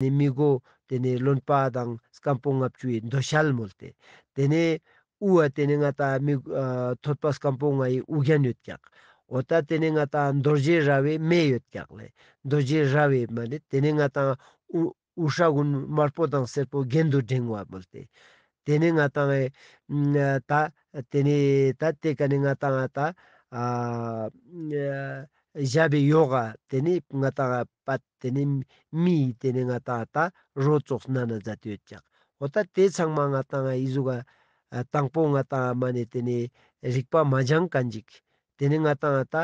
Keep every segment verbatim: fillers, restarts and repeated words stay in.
ནེ་མི་མགོ་ཏེ་ནེ་རློན་པ་དང་སྐམ་པོ་ལྔ་བཅུའི་འདོད་ཞལ་མོལ་ཏེ། ཏེ་ནེ་དབུ་བ་ཏེ་ནེ་ང་ཏང་མི་ཨ་ཐོད་པ་སྐམ་པོ་ལྔའི་དབུ་རྒྱན་ཡོད་ཀྱག། འོ་ད་ཏེ་ནེ་ང་ཏང་རྡོ་རྗེ་ར་བའི་མེ་ཡོད་ཀྱག་ལེ། རྡོ་རྗེ་ར་བའི་མ་ནེ་ཏེ་ནེ་ང་ཏང་དབུ་དབུ་སྐྲ་གུན་དམར་པོ་དང་སེར་པོ་གྱེན་དུ་འགྲེང་བ་མོལ་ཏེ། ཏེ་ནེ་ང་ཏང་ཨེ་ད་ཏེ་ནེ་ད་ཏེ་ཀ་ནེ་ང་ཏང་ད་ཨ་ཞབས་པའི་ཡོག་ག་ཏེ་ནེ་ང་ཏང་པད་ཏེ་ནེ་མིའི་ཏེ་ནེ་ང་ཏང་ད་རོ་ཙོགས་ན་ན་མཛད་དེ་ཡོད་ཀྱག། འོ་ད་ཏེ་ཚང་མ་ང་ཏང་ཨི་ཟུག་ག་ཨ་དང་པོ་ང་ཏང་མ་ནེ་ཏེ་ནེ་རིག་པ་མ་སྦྱང་ཁན་ཅིག། ཏེ་ནེ་ང་ཏང་ད་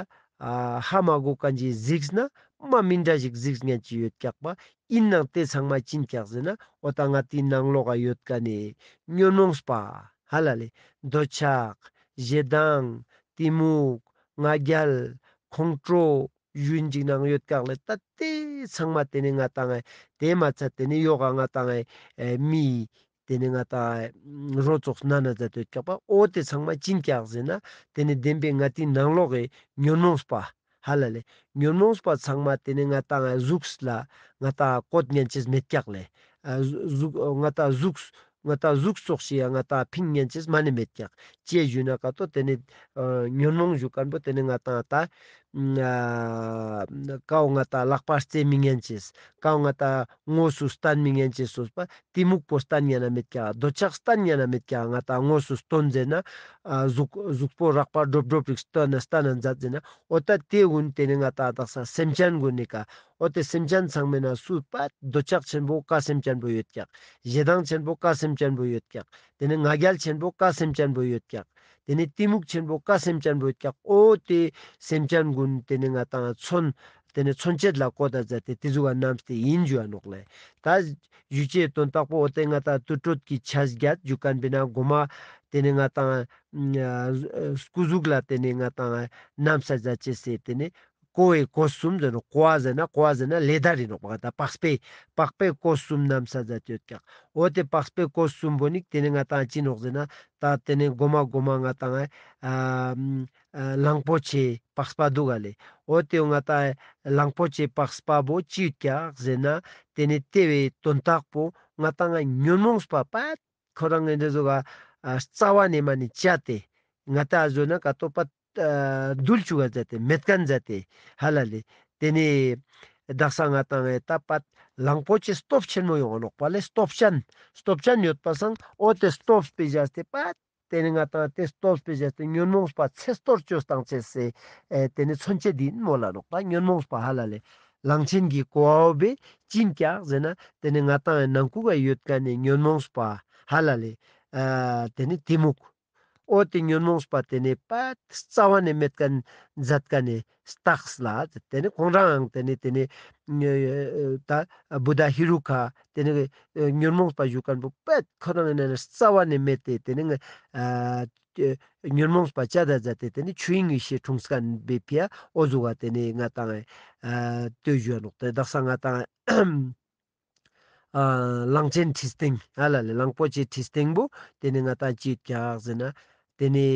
ཨ་ཧ་མ་གོ་ཁན་ཅིག་གཟིགས་ན་མ་མི་འདྲ་ཞིག་གཟིགས་ཉན་ཅིག་ཡོད་ཀྱག་པ། ཨིན་ནའང་ཏེ་ཚང་མ་ཅི་ཨིན་ཀྱག་ཟེར་ན་འོ་ད་ང་ཏིའི་ནང་ལོགས་ག་ཡོད་ཁན་ནི་ཉོན་མོངས་པ་ཧ་ལ་ལེ། འདོད་ཆགས། ཞེ་སྡང་། གཏི་མུག། ང་རྒྱལ། ཁོང་ཁྲོ། ཞུན་ཅིག་ནང་ཡོད་ཀྱག་ལེ། ད་ཏེ་ཚང་མ་ཏེ་ནེ་ང་ཏང་ཨེ་ཏེ་མ་ཚད་ཏེ་ནེ་ཡོག་ག་ང་ཏང་ཨེ་མིའི་ཏེ་ནེ་ང་ཏང་ཨེ་རོ་ཙོགས་ན་ན་མཛད་དེ་ཡོད་ཀྱག་པ། འོ་ཏེ་ཚང་མ་ཅི་ཨིན་ཀྱག་ཟེར་ན་ཏེ་ནེ་བདེན་པའི་ང་ཏིའི་ནང་ལོགས་གི་ཉོན་མོངས་པ་ཧ་ལ་ལེ། ཉོན་མོངས་པ་ཚང་མ་ཏེ་ནེ་ང་ཏང་ཨེ་གཟུགས་ལ་ང་ཏང་བཀོད་ཉན་ཅེས་མེད་ཀྱག་ལེ། ཨ་གཟུགས་ང་ཏང་གཟུགས་ང་ཏང་གཟུགས་ཙོགས་ཤིག་ཡ་ང་ཏང་ཕིང་ཉན་ཅེས་མ་ནེ་མེད་ཀྱག། ཅི་ཞུ་ན་ཀ་ཏོ་ཏེ་ནེ་ཨ་ཉོན་མོངས་ཞུ་ཁན་པོ་ཏེ་ནེ་ང་ཏང་ད་ཨ་ཀའོ་ང་ཏང་ལག་པ་རྩེ་མི་ཉན་ཅེས། ཀའོ་ང་ཏང་དངོས་སུ་སྟན་མི་ཉན་ཅེས་སོགས་པ་གཏི་མུག་པོ་སྟན་ཉན་ན་མེད་ཀྱག། འདོད་ཆགས་སྟན་ཉན་ན་མེད་ཀྱག། ང་ཏང་དངོས་སུ་སྟོན་ཟེར་ན་ཨ་གཟུགས་གཟུགས་པོ་རགས་པ་སྒྲོབ་སྒྲོབ་རིགས་སྟན་ན་སྟན་ན་མཛད་ཟེར་ན་འོ་ད་ཏེ་གུན་ཏེ་ནེ་ང་ཏང་དག་ས་སེམས་ཅན་གུན་ནི་ཀ། འོ་ཏེ་སེམས་ཅན་ཚང་མའི་ནང་སུ་པད་འདོད་ཆགས་ཆེན་པོ་ཀ་སེམས་ཅན་པོ་ཡོད་ཀྱག། ཞེ་སྡང་ཆེན་པོ་ཀ་སེམས་ཅན་པོ་ཡོད་ཀྱག། ཏེ་ནེ་ང་རྒྱལ་ཆེན་པོ་ཀ་སེམས་ཅན་པོ་ཡོད་ཀྱག། ཏེ་ནེ་གཏི་མུག་ཆེན་པོ་ཀ་སེམས་ཅན་པོ་ཡོད་ཀྱག། འོ་ཏེ་སེམས་ཅན་གུན་ཏེ་ནེ་ང་ཏང་མཚོན་ཏེ་ནེ་མཚོན་བྱེད་ལ་བཀོད་ད་མཛད་དེ་ཏེ་ཟུག་ག་རྣམས་ཏེ་ཨིན་ཞུ་འ་ནོག་ལེ། ད་ཞུ་ཅེས་དོན་དག་པོ་འོ་ཏེ་ང་ཏང་དུར་ཁྲོད་ཀྱི་ཆས་བརྒྱད་ཞུ་ཁན་པོའི་ནང་གོ་མ་ཏེ་ནེ་ང་ཏང་ཨ་སྐུ་གཟུགས་ལ་ཏེ་ནེ་ང་ཏང་རྣམ་སྲས་མཛད་ཅེས་སི་ཏེ་ནེ་ཀོ་བའི་གོས་གསུམ་ཟེར་ནོག། ཀོ་བ་ཟེར་ན་ཀོ་བ་ཟེར་ན་ལེ་དར་ཨིན་ནོག་པ། ད་པགས་པའི་པགས་པའི་གོས་གསུམ་རྣམ་སྲས་མཛད་དེ་ཡོད་ཀྱག། འོ་ཏེ་པགས་པའི་གོས་གསུམ་པོ་ནི་ཏེ་ནེ་ང་ཏང་ཅི་ནོག་ཟེར་ན་ད་ཏེ་ནེ་གོ་མ་གོ་མ་ང་ཏང་ཨ་ཨ་གླང་པོ་ཆེའི་པགས་པ་འདུག་ག་ལེ། འོ་ཏེ་ང་ཏང་གླང་པོ་ཆེའི་པགས་པ་པོ་ཅི་ཡོད་ཀྱག་ཟེར་ན་ཏེ་ནེ་ཏེ་བོའི་དོན་དག་པོ་ང་ཏང་ཉོན་མོངས་པ་པད་ཁོ་རང་ངི་འདི་ཟུག་ག་ཨ་རྩ་བ་ནེ་མ་ནེ་བཅད་དེ་ང་ཏང་ཨ་ཟོ་ན་ཀ་ཏོ་པད་ཨ་འདུལ་ཅུག་ག་མཛད་དེ་མེད་ཁན་མཛད་དེ་ཧ་ལ་ལེ། ཏེ་ནེ་དག་ས་ང་ཏང་ཨེ་ད་པད་གླང་པོ་ཆེ་སྟོབས་ཆེན་མོ་ཡོང་ནོག་པ་ལེ། སྟོབས་ཅན་སྟོབས་ཅན་ཡོད་པ་སང་འོ་ཏེ་སྟོབས་པོའི་བཞག་སྟེ་པད་ཏེ་ནེ་ང་ཏང་ཏེ་སྟོབས་པོའི་བཞག་སྟེ་ཉོན་མོངས་པ་ཚེ་སྟོར་བཅོས་བཏང་ཅེས་སི་ཨེ་ཏེ་ནེ་མཚོན་བྱེད་ཨིན་མོལ་ལ་ནོག་པ། ཉོན་མོངས་པ་ཧ་ལ་ལེ། གླང་ཆེན་གྱི་ཀོ་བ་བོ་ཅི་ཨིན་ཀྱག་ཟེར་ན་ཏེ་ནེ་ང་ཏང་ཨེ་ནང་ཁུག་ག་ཡོད་ཁན་ནི་ཉོན་མོངས་པ་ཧ་ལ་ལེ། ཨ་ཏེ་ནེ་གཏི་མུག། འོ་ཏེ་ཉོན་མོངས་པ་ཏེ་ནེ་པད་རྩ་བ་ནེ་མེད་ཁན་མཛད་ཁན་ནི་རྟགས་ལ་ཏེ་ནེ་ཁོང་རང་ཏེ་ནེ་ཏེ་ནེ་ད་བུདྡྷ་ཧེ་རུ་ཀ་ཏེ་ནེ་ཉོན་མོངས་པ་ཞུ་ཁན་པོ་པད་ཁོ་རང་ནེ་རྩ་བ་ནེ་མེད་དེ་ཏེ་ནེ་ཨ་ཉོན་མོངས་པ་བཅད་ད་མཛད་དེ་ཏེ་ནེ་ཆོས་དབྱིངས་ཡེ་ཤེས་འཁྲུངས་ཁན་བོའི་ཕི་འ་འོ་ཟུག་ག་ཏེ་ནེ་ང་ཏང་ཨ་ལྟོས་ཞུ་འ་ནོག། ཏེ་དག་ས་ང་ཏང་ཨ་གླང་ཆེན་ཁྲི་སྟེང་ཧ་ལ་ལེ་གླང་པོ་ཆེ་ཁྲི་སྟེང་པོ་ཏེ་ནེ་ང་ཏང་ཅི་ཡོད་ཀྱག་ཟེར་ན་ཏེ་ནེ་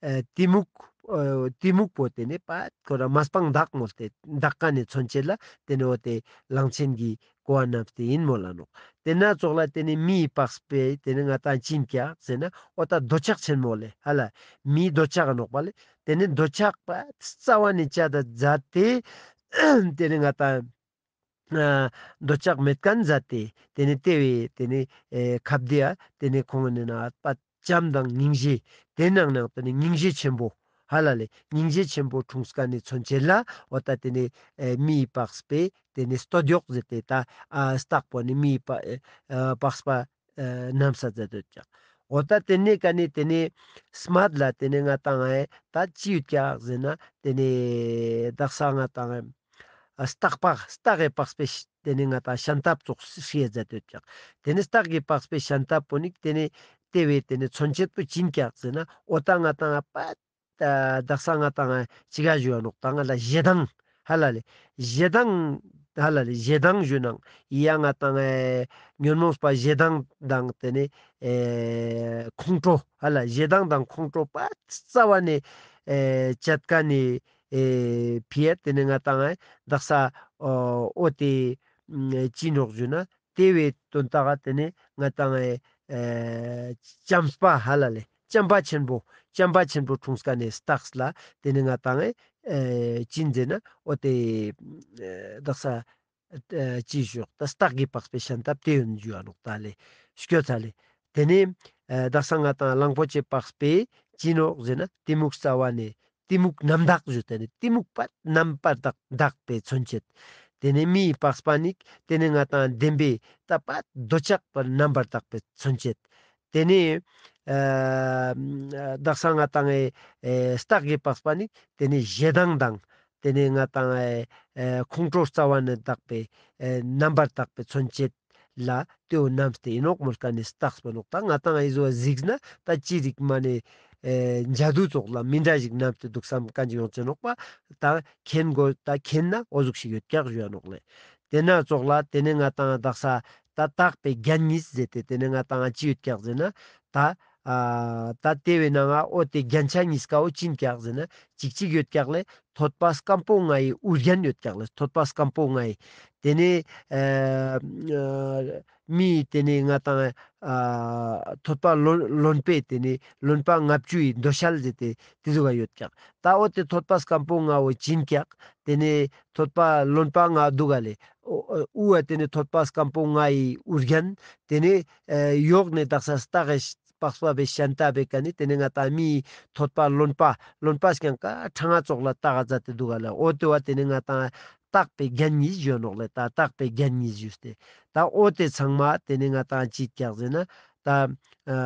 ཨ་གཏི་མུག་ཨ་གཏི་མུག་པོ་ཏེ་ནེ་པད་ཁོ་རང་མ་སྤངས་དག་མོལ་ཏེ་དག་ཁན་ནི་མཚོན་བྱེད་ལ་ཏེ་ནེ་འོ་ཏེ་གླང་ཆེན་གྱི་ཀོ་བ་རྣམས་ཏེ་ཨིན་མོལ་ལ་ནོག། ཏེ་ན་ཙོགས་ལ་ཏེ་ནེ་མིའི་པགས་པའི་ཏེ་ནེ་ང་ཏང་ཅི་ཨིན་ཀྱག་ཟེར་ན་འོ་ད་འདོད་ཆགས་ཆེན་མོ་ལེ་ཧ་ལ་མིའི་འདོད་ཆགས་ནོག་པ་ལེ། ཏེ་ནེ་འདོད་ཆགས་པད་རྩ་བ་ནེ་བཅད་ད་མཛད་དེ་ཏེ་ནེ་ང་ཏང་ཨ་འདོད་ཆགས་མེད་ཁན་མཛད་དེ་ཏེ་ནེ་ཏེ་བོའི་ཏེ་ནེ་ཨེ་ཁབ་དེ་ཡ་ཏེ་ནེ་ཁོང་ནི་ན་པད་བྱམས་དང་སྙིང་རྗེ་ཏེ་ནང་ནང་ཏེ་ནེ་སྙིང་རྗེ་ཆེན་པོ་ཧ་ལ་ལེ་སྙིང་རྗེ་ཆེན་པོ་འཁྲུངས་ཁན་ནི་མཚོན་བྱེད་ལ་འོ་ད་ཏེ་ནེ་ཨེ་མིའི་པགས་པའི་ཏེ་ནེ་སྟོད་གཡོགས་ཟེར་ཏེ་ད་ཨ་སྟག་པོ་ནི་མིའི་པ་ཨེ་པགས་པ་ཨེ་རྣམ་སྲས་མཛད་དེ་ཡོད་ཀྱག། འོ་ད་ཏེ་ནེ་ཀ་ནེ་ཏེ་ནེ་སྨད་ལ་ཏེ་ནེ་ང་ཏང་ཨེ་ད་ཅི་ཡོད་ཀྱག་ཟེར་ན་ཏེ་ནེ་དག་ས་ང་ཏང་ཨེ་སྟག་པགས་སྟག་གི་པགས་པའི་ཏེ་ནེ་ང་ཏང་ཤམ་ཐབས་ཙོགས་ཤིག་མཛད་དེ་ཡོད་ཀྱག། ཏེ་ནེ་སྟག་གི་པགས་པའི་ཤམ་ཐབས་པོ་ནི་ཏེ་ནེ་ཏེ་བོའི་ཏེ་ནེ་མཚོན་བྱེད་པོ་ཅི་ཨིན་ཀྱག་ཟེར་ན་འོ་ད་ང་ཏང་ཨེ་པད་ཨ་དག་ས་ང་ཏང་ཨེ་ཅི་ག་ཞུ་འ་ནོག་ད་ང་ལ་ཞེ་སྡང་ཧ་ལ་ལེ་ཞེ་སྡང་ཧ་ལ་ལེ་ཞེ་སྡང་ཞུ་ནང་ཡ་ང་ཏང་ཨེ་ཉོན་མོངས་པ་ཞེ་སྡང་དང་ཏེ་ནེ་ཨེ་ཁོང་ཁྲོ་ཧ་ལ་ཞེ་སྡང་དང་ཁོང་ཁྲོ་པད་རྩ་བ་ནེ་ཨེ་བཅད་ཁན་ནི་ཨེ་ཕི་འ་ཏེ་ནེ་ང་ཏང་ཨེ་དག་ས་འོ་ཏེ་ ཅི་ནོག་ཞུ་ན་ཏེ་བོའི་དོན་དག་ག་ཏེ་ནེ་ང་ཏང་ཨེ་ཨེ་བྱམས་པ་ཧ་ལ་ལེ་བྱམས་པ་ཆེན་པོ་བྱམས་པ་ཆེན་པོ་འཁྲུངས་ཀ་ནེ་རྟགས་ལ་ཏེ་ནེ་ང་ཏང་ཨེ་ཨེ་ཅི་ཟེར་ན་འོ་ཏེ་ཨེ་དག་ས་ཨེ་ཅི་ཞུ་ད་སྟག་གི་པགས་པའི་ཤམ་ཐབས་ཏེ་ཡོད་ཞུ་འ་ནོག་ད་ལེ་སྐྱོ་ཚ་ལེ། ཏེ་ནེ་ཨེ་དག་ས་ང་ཏང་གླང་པོ་ཆེ་པགས་པའི་ཅི་ནོག་ཟེར་ན་གཏི་མུག་རྩ་བ་ནེ་གཏི་མུག་རྣམ་དག་ཞུ་ཏེ་ནེ་གཏི་མུག་པ་རྣམ་པར་དག་དག་པའི་མཚོན་བྱེད། ཏེ་ནེ་མིའི་པགས་པ་ནི་ཏེ་ནེ་ང་ཏང་བདེན་པའི་ད་པ་འདོད་ཆགས་པ་རྣམ་པར་དག་པའི་མཚོན་བྱེད། ཏེ་ནེ་ཨ་དག་ས་ང་ཏང་ཨེ་ཨེ་སྟག་གི་པགས་པ་ནི་ཏེ་ནེ་ཞེ་སྡང་དང་ཏེ་ནེ་ང་ཏང་ཨེ་ཨེ་ཁོང་ཁྲོ་རྩ་བ་ནེ་དག་པའི་ཨེ་རྣམ་པར་དག་པའི་མཚོན་བྱེད་ལ་ཏེའོ་རྣམས་ཏེ་ཨིན་ནོག་མོལ་ཀ་ནེ་སྟགས་པོ་ནོག། ད་ང་ཏང་ཨི་ཟོ་གཟིགས་ན་ད་ཅི་རིགས་མ་ནེ་ཨེ་འཇའ་དུ་ཙོགས་ལ་མི་འདྲ་ཞིག་རྣམས་ཏེ་དུག་སམ་ཀ་ཅིག་ཡོང་ཅེ་ནོག་པ། ད་མཁྱེན་གོ་ད་མཁྱེན་ན་འོ་ཟུག་ཞིག་ཡོད་ཀྱག་ཞུ་འ་ནོག་ལེ། ཏེ་ན་ཙོགས་ལ་ཏེ་ནེ་ང་ཏང་དག་ས་ད་དག་པའི་རྒྱན་གཉིས་ཟེར་ཏེ་ཏེ་ནེ་ང་ཏང་ཅི་ཡོད་ཀྱག་ཟེར་ན་ད་ཨ་ད་ཏེ་བོའི་ནང་ང་འོ་ཏེ་རྒྱན་ཆ་གཉིས་ཀའོ་ཅི་ཨིན་ཀྱག་ཟེར་ན་ཅིག་ཅིག་ཡོད་ཀྱག་ལེ། ཐོད་པ་སྐམ་པོ་ལྔའི་དབུ་རྒྱན་ཡོད་ཀྱག་ལེ། ཐོད་པ་སྐམ་པོ་ལྔའི་ཏེ་ནེ་ཨ་མིའི་ཏེ་ནེ་ང་ཏང་ཨ་ཐོད་པ་རློན་རློན་པའི་ཏེ་ནེ་རློན་པ་ལྔ་བཅུའི་དོ་ཤལ་ཟེར་ཏེ་ཏེ་ཟུག་ག་ཡོད་ཀྱག། ད་འོ་ཏེ་ཐོད་པ་སྐམ་པོ་ལྔ་བོ་ཅི་ཨིན་ཀྱག། ཏེ་ནེ་ཐོད་པ་རློན་པ་ལྔ་དུག་ག་ལེ། འོ་འོ་དབུ་བ་ཏེ་ནེ་ཐོད་པ་སྐམ་པོ་ལྔའི་དབུ་རྒྱན། ཏེ་ནེ་ཨ་ཡོག་ནེ་དག་ས་སྟག་གི་པགས་པ་བའི་ཤམ་ཐབས་པའི་ཀ་ནེ་ཏེ་ནེ་ང་ཏང་མིའི་ཐོད་པ་རློན་པ་རློན་པ་རྐྱང་ཀ་ཕྲེང་བ་ཙོགས་ལ་བཏགས་ཀ་མཛད་དེ་དུག་ག་ལེ། འོ་ཏེ་བོ་ཏེ་ནེ་ང་ཏང་དག་པའི་རྒྱན་གཉིས་ཞུ་འ་ནོག་ལེ། ད་དག་པའི་རྒྱན་གཉིས་ཞུས་ཏེ་ད་འོ་ཏེ་ཚང་མ་ཏེ་ནེ་ང་ཏང་ཅི་ཨིན་ཀྱག་ཟེར་ན་ད་ཨ་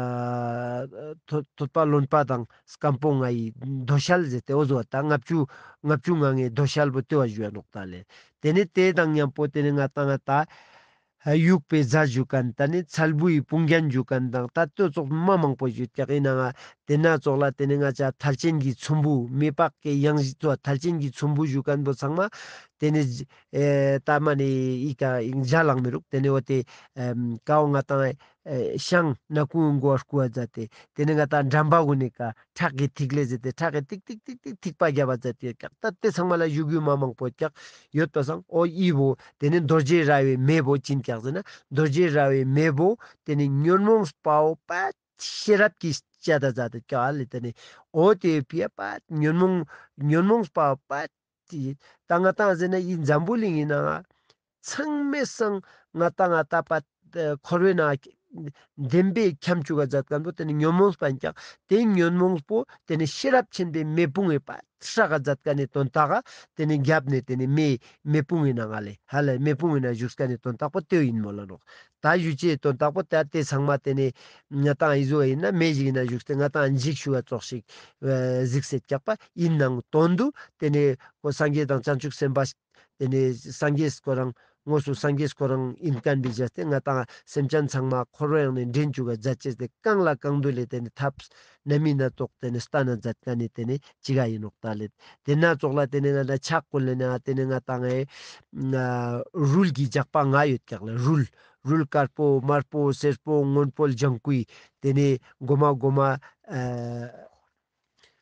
ཐོད་ཐོད་པ་རློན་པ་དང་སྐམ་པོ་ལྔའི་དོ་ཤལ་ཟེར་ཏེ་འོ་ཟོ་ད་ལྔ་བཅུ་ལྔ་བཅུ་ང་ལྔའི་དོ་ཤལ་བོ་ཏེ་བོ་ཞུ་འ་ནོག་ད་ལེ། ཏེ་ནེ་ཏེ་དང་ཉམ་པོ་ཏེ་ནེ་ང་ཏང་ད་ཡུག་པའི་རྫ་ཞུ་ཁན་ད་ནི་ཚལ་བུའི་དཔུང་རྒྱན་ཞུ་ཁན་དང་ད་ལྟོས་ཙོགས་མ་མང་པོ་ཞུ་ཀྱག་ཨིན་ནའང་ཏེ་ན་ཙོགས་ལ་ཏེ་ནེ་ང་ཅ་ཐལ་ཆེན་གྱི་ཚོམ་བུ་མི་དཔག་གི་ཡང་ཞིག་ཏུ་ཐལ་ཆེན་གྱི་ཚོམ་བུ་ཞུ་ཁན་བོ་ཚང་མ་ཏེ་ནེ་ཨེ་ད་མ་ནེ་ཨི་ཀ་ཨིན་ཇ་ལང་མི་རུག། ཏེ་ནེ་འོ་ཏེ་ཨེམ་ཀའོ་ང་ཏང་ཨེ་ཤངས་ནག་ཁུང་གོ་བ་སྐུ་བ་མཛད་དེ་ཏེ་ནེ་ང་ཏང་འགྲམ་པ་གུན་ནེ་ཀ་ཁྲག་གི་ཐིག་ལེ་ཟེར་ཏེ་ཁྲག་གི་ཐིག་ཐིག་ཐིག་ཐིག་ཐིག་པ་རྒྱབ་པ་མཛད་དེ་ཡོད་ཀྱག། ད་ཏེ་ཚང་མ་ལ་ཞུ་རྒྱུ་མ་མང་པོ་ཀྱག་ཡོད་པ་སང་འོ་ཨི་བོ་ཏེ་ནེ་རྡོ་རྗེ་ར་བའི་མེ་བོ་ཅི་ཨིན་ཀྱག་ཟེར་ན་རྡོ་རྗེ་ར་བའི་མེ་བོ་ཏེ་ནེ་ཉོན་མོངས་པའོ་པ་ཤེས་རབ་ཀྱི་ལྕེ་ད་མཛད་དེ་ཀྱག་ལེ། ཏེ་ནེ་འོ་ཏེ་ཕི་ཡ་པ་ཉོན་མོངས་ཉོན་མོངས་པའོ་པ་ཏེ་ད་ང་ཏང་ཟེར་ན་ཨི་འཛམ་བུ་གླིང་ཨིན་ནའང་ཚང་མའི་སང་ང་ཏང་ང་ཏང་པ་འཁོར་བའི་ནང་བདེན་པའི་འཁྱམས་བཅུག་ག་མཛད་ཁན་བོ་ཏེ་ནེ་ཉོན་མོངས་པ་ཨིན་ཀྱག། ཏེ་ཉོན་མོངས་པོ་ཏེ་ནེ་ཤེས་རབ་ཆེན་པོའི་མེ་དཔུང་ངི་པ་སྲེག་ག་མཛད་ཁན་ནི་དོན་དག་ག་ཏེ་ནེ་རྒྱབ་ནེ་ཏེ་ནེ་མེ་མེ་དཔུང་ངི་ནང་ང་ལེ་ཧ་ལ་མེ་དཔུང་ངི་ནང་བཞུགས་ཁན་ནི་དོན་དག་པོ་ཏེ་ཨིན་མོལ་ལ་ནོག། ད་ཞུ་ཅེས་དོན་དག་པོ་ད་ཏེ་ཚང་མ་ཏེ་ནེ་ང་ཏང་ཨི་ཟོ་ཨིན་ན་མེ་ཞིག་ཨིན་ན་བཞུགས་ཏེ་ང་ཏང་འཇིགས་ཞུ་བ་ཙོགས་ཤིག་གཟིགས་སེ་ཀྱག་པ་ཨིན་ནའང་དོན་དུ་ཏེ་ནེ་ཁོ་སངས་རྒྱས་དང་བྱང་ཆུབ་སེམས་དཔའ་ཏེ་ནེ་སངས་རྒྱས་ཁོ་རང་དངོས་སུ་སངས་རྒྱས་ཁོ་རང་ཨིན་ཁན་བོའི་ཞེས་ཏེ་ང་ཏང་སེམས་ཅན་ཚང་མ་འཁོར་བའི་ནང་ནེ་འདྲེན་བཅུག་ག་མཛད་ཅེས་ཏེ་གང་ལ་གང་འདུལ་ལེ་ཏེ་ནེ་ཐབས་སྣ་མིན་སྣ་ཚོགས་ཏེ་ནེ་སྟན་ན་མཛད་ཁན་ནི་ཏེ་ནེ་ཅི་ག་ཨིན་ནོག་ད་ལེ། ཏེ་ན་ཙོགས་ལ་ཏེ་ནེ་ང་ཏང་ཕྱག་ཀུན་ལས་ན་ཏེ་ནེ་ང་ཏང་ཨེ་རུལ་གྱི་ཇག་པ་ལྔ་ཡོད་ཀྱག་ལེ། རུལ་རུལ་དཀར་པོ་དམར་པོ་སེར་པོ་སྔོན་པོ་ལྗང་ཁུའི་ཏེ་ནེ་གོ་མ་གོ་མ་ཨ་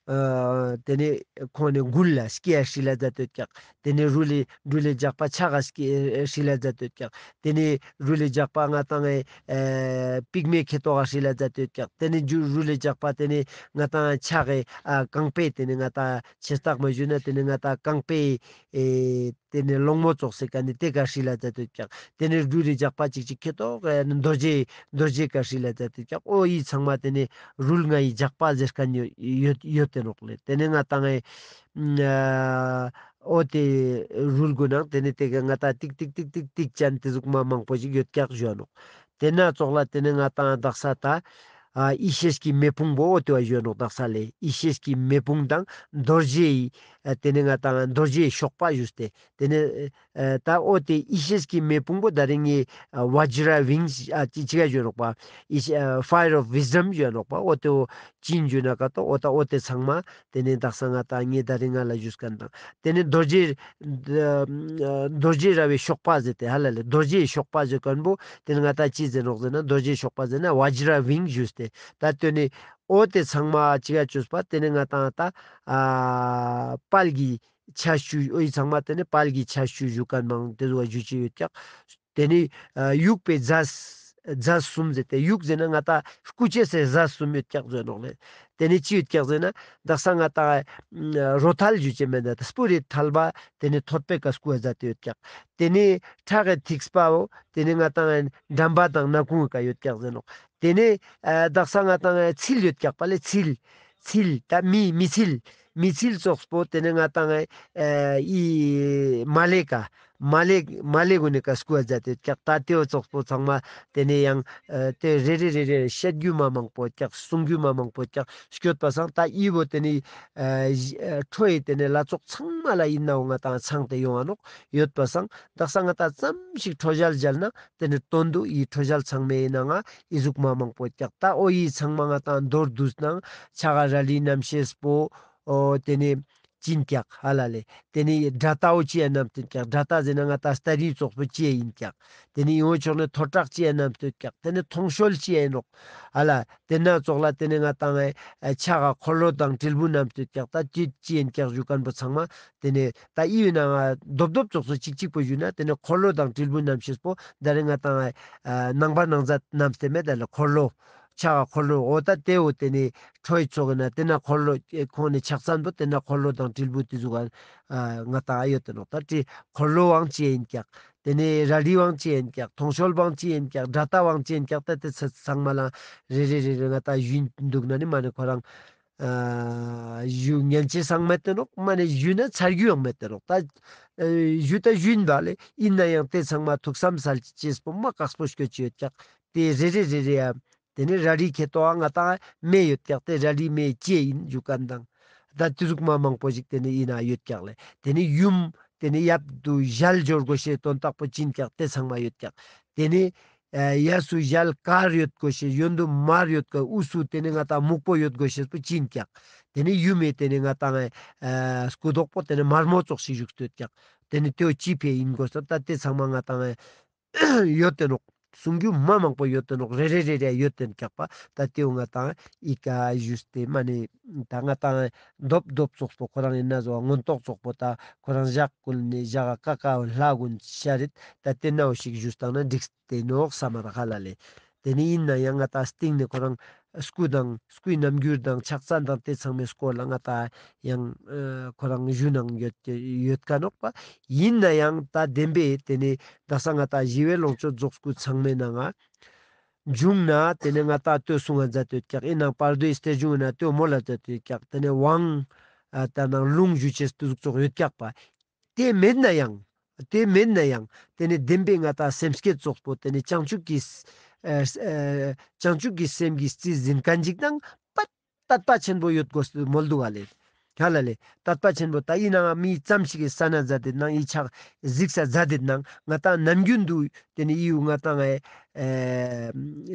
ཨ་ཏེ་ནེ་ཁོང་ནེ་མགུལ་ལ་སྐེ་ཡ་ཧྲིལ་ལ་མཛད་དེ་ཡོད་ཀྱག། ཏེ་ནེ་རུལ་ལི་རུལ་ལི་ཇག་པ་ཕྱག་ག་སྐེ་ཧྲིལ་ལ་མཛད་དེ་ཡོད་ཀྱག། ཏེ་ནེ་རུལ་ལི་ཇག་པ་ང་ཏང་ཨེ་ཨེ་པིག་མའི་ཁེ་ཏོག་ག་ཧྲིལ་ལ་མཛད་དེ་ཡོད་ཀྱག། ཏེ་ནེ་རུལ་ལི་ཇག་པ་ཏེ་ནེ་ང་ཏང་ཕྱག་གི་ཨ་རྐང་པའི་ཏེ་ནེ་ང་ཏང་ཆེ་སྟག་མ་ཞུ་ན་ཏེ་ནེ་ང་ཏང་རྐང་པའི་ཨེ་ཏེ་ནེ་ལོང་མོ་ཙོགས་སེ་ཀ་ནེ་ཏེ་ཀ་ཧྲིལ་ལ་མཛད་དེ་ཡོད་ཀྱག། ཏེ་ནེ་རུལ་ལི་ཇག་པ་ཅིག་ཅིག་ཁེ་ཏོག་ཨེ་རྡོ་རྗེ་རྡོ་རྗེ་ཀ་ཧྲིལ་ལ་མཛད་དེ་ཡོད་ཀྱག། འོ་ཨི་ཚང་མ་ཏེ་ནེ་རུལ་ལྔའི་ཇག་པ་ཟེར་ཁན་ཡོད་ཡོད་ཡོད་དེ་ནོག་ལེ། ཏེ་ནེ་ང་ཏང་ཨེ་ཨ་འོ་ཏེ་རུལ་གུན་ནང་ཏེ་ནེ་ཏེ་ག་ང་ཏང་ཏིག་ཏིག་ཏིག་ཏིག་ཏིག་ཅན་ཏེ་ཟུག་མ་མང་པོ་ཞིག་ཡོད་ཀྱག་ཞུ་འ་ནོག། ཏེ་ན་ཙོགས་ལ་ཏེ་ནེ་ང་ཏང་དག་ས་ད་ཨ་ཡེ་ཤེས་ཀྱི་མེ་དཔུང་བོ་འོ་ཏེ་བ་ཞུ་འ་ནོག། དག་ས་ལེ་ཡེ་ཤེས་ཀྱི་མེ་དཔུང་དང་རྡོ་རྗེའི་ཨ་ཏེ་ནེ་ང་ཏང་རྡོ་རྗེའི་གཤོག་པ་ཞུས་ཏེ་ཏེ་ནེ་ཨ་ད་འོ་ཏེ་ཡེ་ཤེས་ཀྱི་མེ་དཔུང་བོ་ད་རིང་ངི་ཨ་བཛྲ་ཝིང་ཨ་ཅི་ཅི་ག་ཞུ་འ་ནོག་པ། ཡེ་ཤེས་ཨ་ཕ་ཡར་ཨོཕ་ཝིས་ཌམ་ཞུ་འ་ནོག་པ། འོ་ཏེ་བོ་ཅི་ཨིན་ཞུ་ན་ཀ་ཏོ་འོ་ད་འོ་ཏེ་ཚང་མ་ཏེ་ནེ་དག་ས་ང་ཏང་ངེ་ད་རིང་ང་ལ་ཞུས་ཁན་དང་ཏེ་ནེ་རྡོ་རྗེ་རྡོ་རྗེ་ར་བའི་གཤོག་པ་ཟེར་ཏེ་ཧ་ལ་ལེ་རྡོ་རྗེའི་གཤོག་པ་ཟེར་ཁན་བོ་ཏེ་ནེ་ང་ཏང་ཅི་ཟེར་ནོག་ཟེར་ན་རྡོ་རྗེའི་གཤོག་པ་ཟེར་ན་བཛྲ་ཝིང་ཞུས་ཏེ་ད་ཏེ་ནེ་འོ་ཏེ་ཚང་མ་ཅི་ག་ཅོས་པ་ཏེ་ནེ་ང་ཏང་ད་ཨ་དཔལ་གྱི་ ཆ་ཞུ་འོ་ཡི་ཚང་མ་ཏེ་ནེ་དཔལ་གྱི་ཆ་ཞུ་ཞུ་ཁན་མང་ཏེ་ཟུག་ཞུ་ཅེས་ཡོད་ཀྱག། ཏེ་ནེ་ཨ་དབྱུག་པའི་རྫས་རྫས་གསུམ་ཟེར་ཏེ་དབྱུག་ཟེར་ན་ང་ཏང་རྐུ་ཅེས་སི་རྫས་གསུམ་ཡོད་ཀྱག་ཟེར་ནོག་ལེ། ཏེ་ནེ་ཅི་ཡོད་ཀྱག་ཟེར་ན་དག་ས་ང་ཏང་རོ་ཐལ་ཞུ་ཅེས་མེད་ན་སྤུ་རིས་ཐལ་བ་ཏེ་ནེ་ཐོད་པའི་ཀ་སྐུ་བ་མཛད་དེ་ཡོད་ཀྱག། ཏེ་ནེ་ཁྲག་གི་ཐིགས་པའོ་ཏེ་ནེ་ང་ཏང་འགྲམ་པ་དང་སྣ་ཁུང་གི་ཀ་ཡོད་ཀྱག་ཟེར་ནོག། ཏེ་ནེ་ཨ་དག་ས་ང་ཏང་ཚིལ་ཡོད་ཀྱག་པ་ལེ་ཚིལ། ཚིལ་ད་མི་མི་ཚིལ། མི་ཚིལ་ཙོགས་པོ་ཏེ་ནེ་ང་ཏང་ཨེ་ཨི་མ་ལེ་ཀ་མ་ལེ་མ་ལེ་གུན་ནི་ཀ་སྐུ་བ་མཛད་དེ་ཡོད་ཀྱག། ད་ཏེའོ་ཙོགས་པོ་ཚང་མ་ཏེ་ནེ་ཡང་ཨེ་ཏེ་རེ་རེ་རེ་རེ་བཤད་རྒྱུ་མ་མང་པོ་ཡོད་ཀྱག། གསུང་རྒྱུ་མ་མང་པོ་ཡོད་ཀྱག། སྐྱོད་པ་སང་ད་ཨི་བོ་ཏེ་ནེ་ཨེ་ཁྲོ་ཡི་ཏེ་ནེ་ལྷ་ཚོགས་ཚང་མ་ལ་ཨིན་ནའོ་ང་ཏང་ཚང་སྟེ་ཡོང་ང་ནོག་ཡོད་པ་སང་དག་ས་ང་ཏང་ཙམ་ཞིག་ཁྲོ་ཞལ་མཇལ་ན་ཏེ་ནེ་དོན་དུ་ཨི་ཁྲོ་ཞལ་ཚང་མའི་ནང་ང་ཨི་ཟུག་མ་མང་པོ་ཡོད་ཀྱག། ད་འོ་ཨི་ཚང་མ་ང་ཏང་མདོར་བསྡུས་ན་ཕྱག་ག་རལ་གྲི་རྣམ་ཤེས་པོ་འོ་ཏེ་ནེ་ཅི་ཨིན་ཀྱག་ཧ་ལ་ལེ། ཏེ་ནེ་དགྲ་སྟའོ་ཅི་ཡ་རྣམས་ཏེ་ཨིན་ཀྱག། དགྲ་སྟ་ཟེར་ན་ང་ཏང་སྟ་རི་ཙོགས་པོ་ཅི་ཡ་ཨིན་ཀྱག། ཏེ་ནེ་ཡོང་ཕྱོགས་ནེ་ཐོད་ཁྲག་ཅི་ཡ་རྣམས་ཏེ་ཨིན་ཀྱག། ཏེ་ནེ་ཐོང་གཤོལ་ཅི་ཡ་ཨིན་ནོག་ཧ་ལ། ཏེ་ན་ཙོགས་ལ་ཏེ་ནེ་ང་ཏང་ཨེ་ཕྱག་ག་འཁོར་ལོ་དང་དྲིལ་བུ་རྣམས་ཏེ་ཨིན་ཀྱག། ད་ཅི་ཅི་ཨིན་ཀྱག་ཞུ་ཁན་པོ་ཚང་མ་ཏེ་ནེ་ད་ཨི་བོའི་ནང་ང་རྡོབ་རྡོབ་ཙོགས་སུ་ཅིག་ཅིག་པོ་ཞུས་ན་ཏེ་ནེ་འཁོར་ལོ་དང་དྲིལ་བུ་རྣམ་ཤེས་པོ་ད་རེ་ང་ཏང་ཨ་ནང་པ་ནང་ཟ་རྣམས་ཏེ་མེད་ད་ལ་འཁོར་ལོ། ཕྱག་ག་འཁོར་ལོ་འོ་ད་ཏེའོ་ཏེ་ནེ་ཁྲོ་ཡི་ཙོགས་ན་ཏེ་ན་འཁོར་ལོ་ཨེ་ཁོང་ནི་ཕྱག་མཚན་པོ་ཏེ་ན་འཁོར་ལོ་དང་དྲིལ་བུ་ཏེ་ཟུག་ག་ང་ཏང་ཨ་ཡོད་ཏེ་ནོག། ད་ཏེ་འཁོར་ལོ་བང་ཅི་ཨིན་ཀྱག། ཏེ་ནེ་རལ་གྲི་བང་ཅི་ཨིན་ཀྱག། ཐོང་གཤོལ་བང་ཅི་ཨིན་ཀྱག། དགྲ་སྟ་བང་ཅི་ཨིན་ཀྱག། ད་ཏེ་ཚང་མ་ལ་རེ་རེ་རེ་རེ་ང་ཏང་ཞུ་འདུག་ན་ནི་མ་ནེ་ཁོ་རང་ཨ་ཞུ་ཉན་ཅེས་སང་མེད་ཏེ་ནོག། མ་ནེ་ཞུས་ན་ཚར་རྒྱུ་ཡང་མེད་ཏེ་ནོག། ད་ཨ་ཞུ་ད་ཞུ་ཨིན་པ་ལེ། ཨིན་ན་ཡང་ཏེ་ཚང་མ་ཐུགས་བསམ་སལ་ཅེས་པོ་མ་ཀགས་པོ་སྐྱོད་ཅེས་ཡོད་ཀྱག། ཏེ་རེ་རེ་རེ་རེ་ཡ། ཏེ་ནེ་རལ་གྲི་ཁེ་ཏོ་ཨ་ང་ཏང་མེ་ཡོད་ཀྱག། ཏེ་རལ་གྲི་མེ་ཅི་ཨིན་ཞུ་ཁན་དང་། ད་ཏེ་ཟུག་མ་མང་པོ་ཞིག་ཏེ་ནེ་ཨིན་ན་ཡོད་ཀྱག་ལེ། ཏེ་ནེ་ཡུམ་ཏེ་ནེ་ཡབ་ཏུ་ཞལ་སྦྱོར་དགོས་ཤེས་དོན་དག་པོ་ཅི་ཨིན་ཀྱག་ཏེ་ཚང་མ་ཡོད་ཀྱག། ཏེ་ནེ་ཨ་གཡས་སུ་ཞལ་དཀར་ཡོད་དགོས་ཤེས་གཡོན་དུ་དམར་ཡོད་དགོས་དབུས་སུ་ཏེ་ནེ་ང་ཏང་སྨུག་པོ་ཡོད་དགོས་ཤེས་པོ་ཅི་ཨིན་ཀྱག། ཏེ་ནེ་ཡུམ་མེ་ཏེ་ནེ་ང་ཏང་ཨ་སྐུ་མདོག་པོ་ཏེ་ནེ་དམར་མོ་ཙོགས་ཤིག་བཞུགས་ཏེ་ཡོད་ཀྱག། ཏེ་ནེ་ཏེའོ་ཅི་ཕི་ཨིན་དགོས་ས་ད་ཏེ་ཚང་མ་ང་ཏང་ཨ་ཡོད་ཏེ་ནོག། གསུང་རྒྱུ་མ་མང་པོ་ཡོད་ཏེ་ནོག། རེ་རེ་རེ་རེ་ཡོད་ཏེ་ཀྱག་པ། ད་ཏེའོ་ང་ཏང་ཨི་ཀ་ཞུས་ཏེ་མ་ནེ་ད་ང་ཏང་རྡོབ་རྡོབ་ཙོགས་པོ་ཁོ་རང་ཨིན་ན་ཟོ་མངོན་རྟོགས་ཙོགས་པོ་ད་ཁོ་རང་ཞག་ཀུན་ནེ་ཞག་ག་ཀ་ཀ་ལྷ་ཀུན་ཤ་རེད། ད་ཏེ་ནའོ་ཞིག་ཞུས་ཏང་ན་འགྲིག་སྟེ་ནོག་ས་མ་ར་ཧ་ལ་ལེ། ཏེ་ནེ་ཨིན་ན་ཡང་ང་ཏང་སྟིང་ནེ་ཁོ་རང་སྐུ་དང་སྐུའི་རྣམ་འགྱུར་དང་ཕྱག་མཚན་དང་ཏེ་ཚང་མའི་སྐོར་ལ་ང་ཏང་ཡང་ཨ་ཁོ་རང་ཞུ་ནང་ཡོད་ཡོད་ཀ་ནོག་པ། ཨིན་ན་ཡང་ད་བདེན་པའི་ཏེ་ནེ་དག་ས་ང་ཏང་ཞི་བའི་ལོངས་སྤྱོད་རྫོགས་སྐུ་ཚང་མའི་ནང་ང་འབྱུང་ན་ཏེ་ནེ་ང་ཏང་ལྟོས་གསུང་ང་མཛད་དེ་ཡོད་ཀྱག། ཨིན་ནའང་བར་དོའི་སྟེ་འབྱུང་ན་ལྟོས་མོལ་ལ་མཛད་དེ་ཡོད་ཀྱག། ཏེ་ནེ་དབང་ཨ་ད་ནང་ལུང་ཞུ་ཅེས་ཏེ་ཟུག་ཙོགས་ཡོད་ཀྱག་པ། ཏེ་མེད་ན་ཡང་ཏེ་མེད་ན་ཡང་ཏེ་ནེ་བདེན་པའི་ང་ཏང་སེམས་བསྐྱེད་ཙོགས་པོ་ཏེ་ནེ་བྱང་ཆུབ་ཀྱི་ཨ་ཨ་བྱང་ཆུབ་ཀྱི་སེམས་ཀྱི་རྩིས་ཟིན་ཁན་ཅིག་དང་པད་དད་པ་ཆེན་པོ་ཡོད་དགོས་མོལ་འདུག་ག་ལེ། ཧ་ལ་ལེ། དད་པ་ཆེན་པོ་ད་ཨིན་ནའང་མི་ཙམ་ཞིག་གི་ས་ན་མཛད་དེ་ནང་ཨི་ཕྱག་གཟིགས་ས་མཛད་དེ་ནང་ང་ཏང་ནམ་རྒྱུན་དུ་ཏེ་ནེ་ཨིའུ་ང་ཏང་ཨེ་ཨེ་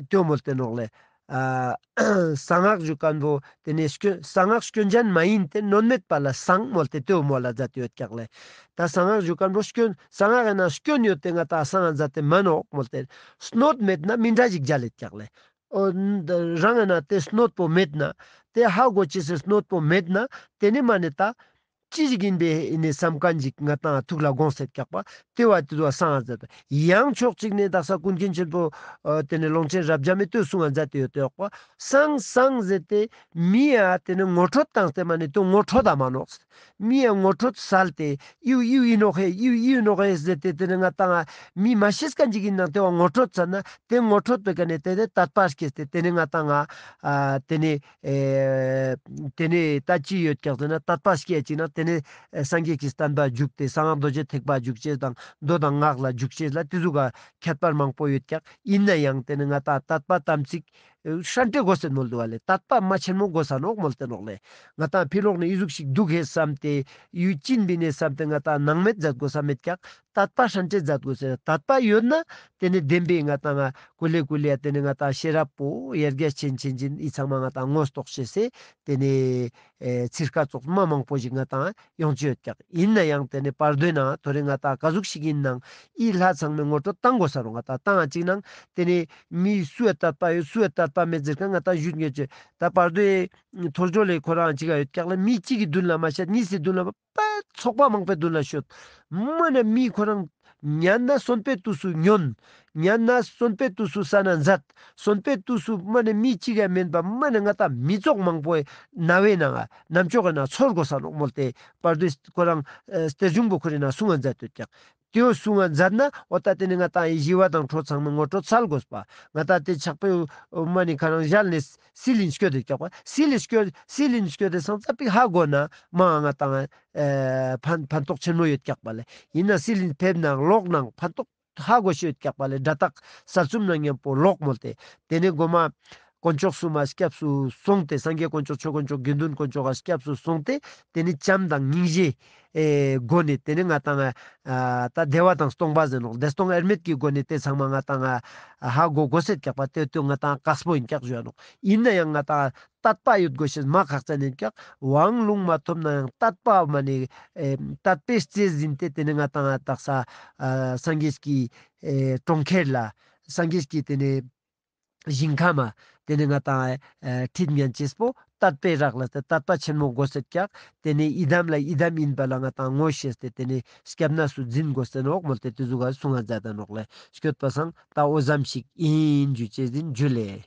ལྟོས་མོལ་ཏེ་ནོག་ལེ། ཨ་གསང་སྔགས་ཞུ་ཁན་པོ་ཏེ་ནེ་སྐྱོན་གསང་སྔགས་སྐྱོན་ཅན་མ་ཡིན་ཏེ་གནོད་མེད་པ་ལ་གསང་མོལ་ཏེ་ལྟོས་མོལ་ལ་མཛད་དེ་ཡོད་ཀྱག་ལེ། ད་གསང་སྔགས་ཞུ་ཁན་པོ་སྐྱོན་གསང་སྔགས་ཨིན་ན་སྐྱོན་ཡོད་དེ་ང་ཏང་གསང་སྔགས་མཛད་དེ་མན་ནོག་མོལ་ཏེ་གནོད་མེད་ན་མི་འདྲ་ཞིག་མཇལ་ལེད་ཀྱག་ལེ། འོ་རང་ཨིན་ན་ཏེ་གནོད་པོ་མེད་ན་ཏེ་ཧ་གོ་ཅེས་སི་གནོད་པོ་མེད་ན་ཏེ་ནེ་མ་ནེ་ད་ཅི་ཞིག་ཨིན་པའི་ཨིན་ནེ་སམ་ཁན་ཞིག་ང་ཏང་ཐུགས་ལ་དགོངས་སེད་ཀྱག་པ། ཏེ་བ་ཏེ་ཚོ་གསང་སྔགས་མཛད་དེ་ཡང་ཕྱོགས་གཅིག་ནེ་དག་ས་ཀུན་མཁྱེན་ཆེན་པོ་ཨ་ཏེ་ནེ་ཀློང་ཆེན་རབ་འབྱམས་མི་ལྟོས་གསུང་ང་མཛད་དེ་ཡོད་དེ་ཡོད་པ། གསང་གསང་ཟེར་ཏེ་མི་ཡ་ཏེ་ནེ་ངོ་སྤྲོད་བཏང་སྟེ་མ་ནེ་ཏེ་ངོ་སྤྲོད་ད་མ་ནོག། མི་ཡ་ངོ་སྤྲོད་སལ་ཏེ་ཨིའུ་ཨིའུ་ཨིན་ནོག་ཧེ་ཨིའུ་ཨིའུ་ཨིན་ནོག་ཧེ་ཟེར་ཏེ་ཏེ་ནེ་ང་ཏང་ང་མི་མ་ཤེས་ཁན་ཅིག་ཨིན་ནའང་ཏེ་བ་ངོ་སྤྲོད་སལ་ན་ཏེ་ངོ་སྤྲོད་པའི་ཀ་ནེ་ཏེ་ནེ་དད་པ་སྐྱེས་ཏེ་ཏེ་ནེ་ང་ཏང་ང་ཨ་ཏེ་ནེ་ཨེ་ཏེ་ནེ་ད་ཅི་ཡོད་ཀྱག་ཟེར་ན་དད་པ་སྐྱེས་ཅིག་ན་ཏེ་ནེ་ཨེ་སངས་རྒྱས་ཀྱི་བསྟན་པ་འཇུག་སྟེ་གསང་སྔགས་རྡོ་རྗེ་ཐེག་པ་འཇུག་ཅེས་དང་མདོ་དང་སྔགས་ལ་འཇུག་ཅེས་ལ་ཏེ་ཟུག་ག་ཁྱད་པར་མང་པོ་ཡོད་ཀྱག། ཨིན་ན་ཡང་ཏེ་ནེ་ང་ཏང་དད་པ་དམ་ཚིག་ཧྲན་ཏེ་དགོས་སེད་མོལ་འདུག་པ་ལེ། དད་པ་མ་ཆེན་མོ་དགོས་ས་ནོག་མོལ་ཏེ་ནོག་ལེ། ང་ཏང་ཕི་ལོག་ནེ་ཨི་ཟུག་ཞིག་འདུག་ཧེ་སམ་སྟེ་ཡུལ་ཅན་བི་ནེ་སམ་སྟེ་ང་ཏང་སྣང་མེད་མཛད་དགོས་ས་མེད་ཀྱག། དད་པ་ཧྲན་ཏེ་མཛད་དགོས་ས། དད་པ་ཡོད་ན་ཏེ་ནེ་བདེན་པའི་ང་ཏང་ང་ཀུ་ལེ་ཀུ་ལེ་ཡ་ཏེ་ནེ་ང་ཏང་ཤེས་རབ་པོ་ཡར་རྒྱས་ཆེན་ཆེན་ཅིག་ཨི་ཚང་མ་ང་ཏང་ངོ་རྟོགས་ཤེས་སེ་ཏེ་ནེ་ཨེ་ཚིར་ཁ་ཙོགས་མ་མང་པོ་ཞིག་ང་ཏང་ཡོང་ཅེས་ཡོད་ཀྱག། ཨིན་ན་ཡང་ཏེ་ནེ་བར་དོའི་ནང་ཐོ་རེ་ང་ཏང་ག་ཟུག་ཞིག་ཨིན་ནའང་ཨི་ལྷ་ཚང་མའི་ངོ་སྤྲོད་བཏང་དགོས་ས་རུང་ང་ཏང་བཏང་ང་ཅིག་ནང་ཏེ་ནེ་མི་སུ་ཡ་དད་པ་ཡོད་སུ་ཡ་དད་པ་མེད་ཟེར་ཁན་ང་ཏང་ཞུ་ཉེ་ཅེས་ད་བར་དོའི་ཐོར་ཅོག་ལེ་ཁོ་རང་ཅིག་ག་ཡོད་ཀྱག་ལེ། མི་གཅིག་གི་མདུན་ལ་མ་ཤད་གཉིས་སི་མདུན་ལ་པད་ ཚོགས་པ་མང་པོའི་མདུན་ལ་ཤོད། མ་ནེ་མི་ཁོ་རང་ཉན་ན་གསོན་པོའི་དུས་སུ་ཉོན། ཉན་ན་གསོན་པོའི་དུས་སུ་ས་ན་མཛད། གསོན་པོའི་དུས་སུ་མ་ནེ་མི་གཅིག་ཡང་མེན་པ་མ་ནེ་ང་ཏང་མི་ཚོགས་མང་པོའི་ན་བའི་ནང་ང་ནམ་ཅོག་གི་ནང་ཚོར་དགོས་ས་ནོག་མོལ་ཏེ་བར་དོའི་ཁོ་རང་ཨ་གཏེར་གཞུང་པོ་ཁོ་རའི་ནང་གསུང་ང་མཛད་དུག་ཀྱག། ཏེའོ་གསུང་ང་མཛད་ན་འོ་ད་ཏེ་ནེ་ང་ཏང་ཞི་བ་དང་ཁྲོ་ཚང་མ་ངོ་སྤྲོད་ཚར་དགོས་པ། ང་ཏང་ཏེ་ཕྱག་དཔེ་མ་ནེ་ཁ་རང་ཞལ་ནེ་སིལ་ལིན་སྐྱོད་དེ་ཀྱག་པ། སིལ་ལིན་སྐྱོད་སིལ་ལིན་སྐྱོད་དེ་སང་ཙ་པིག་ཧ་གོ་ན་མ་ང་ཏང་ཨ་ཕན་ཕན་ཐོགས་ཆེན་མོ་ཡོད་ཀྱག་པ་ལེ། ཨིན་ན་སིལ་ལིན་ཕེབས་ནང་ལོག་ནང་ཕན་ཐོགས་ཧ་གོ་ཤེས་ཡོད་ཀྱག་པ་ལེ། སྒྲ་དག་གསལ་ཚུམ་ནང་མཉམ་པོ་ལོག་མོལ་ཏེ། ཏེ་ནེ་གོ་མ་དཀོན་མཆོག་གསུམ་མ་སྐྱབས་སུ་སོང་སྟེ་སངས་རྒྱས་དཀོན་མཆོག་ཆོས་དཀོན་མཆོག་དགེ་འདུན་དཀོན་མཆོག་ག་སྐྱབས་སུ་སོང་སྟེ་ཏེ་ནེ་བྱམས་དང་སྙིང་རྗེ་ཨེ་སྒོ་ནེ་ཏེ་ནེ་ང་ཏང་ཨ་ད་བདེ་བ་དང་སྟོང་པ་ཟེར་ནོག། བདེ་སྟོང་དབྱེར་མེད་ཀྱི་སྒོ་ནེ་ཏེ་ཚང་མ་ང་ཏང་ཨ་ཧ་གོ་དགོས་ཤེས་ཀྱག་པ། ཏེ་ཏེ་ང་ཏང་དཀགས་པོ་ཨིན་ཀྱག་ཞུ་ནོག། ཨིན་ན་ཡང་ང་ཏང་དད་པ་ཡོད་དགོས་ཤེས་མ་ཁག་ཅན་ཨིན་ཀྱག། དབང་ལུང་མ་ཐོབ་ན་ཡང་དད་པ་མ་ནེ་ཨེ་དད་པའི་རྩེ་ཟིན་ཏེ་ཏེ་ནེ་ང་ཏང་ཨ་དག་ས་ཨ་སངས་རྒྱས་ཀྱི་ཨེ་གྲོང་ཁྱེར་ལ་སངས་རྒྱས་ཀྱི་ཏེ་ནེ་ཞིང་ཁམས་མ་ཏེ་ནེ་ང་ཏང་ཨ་ཁྲིད་ཉན་ཅེས་པོ་དད་པའི་རག་ལས་ཏེ་དད་པ་ཆེན་མོ་དགོས་ཤེས་ཀྱག། ཏེ་ནེ་ཡི་དམ་ལ་ཡི་དམ་ཨིན་པ་ལ་ང་ཏང་ངོ་ཤེས་ཏེ་ཏེ་ནེ་སྐྱབས་གནས་སུ་འཛིན་དགོས་ཤེས་ནོག་མོལ་ཏེ་ཏེ་ཟུག་ག་གསུང་ང་མཛད་ད་ནོག་ལེ། སྐྱོད་པ་སང་ད་འོ་ཙམ་ཞིག་ཨིན། ཞུ་ཅེས་ཨིན། ཇུ་ལེ།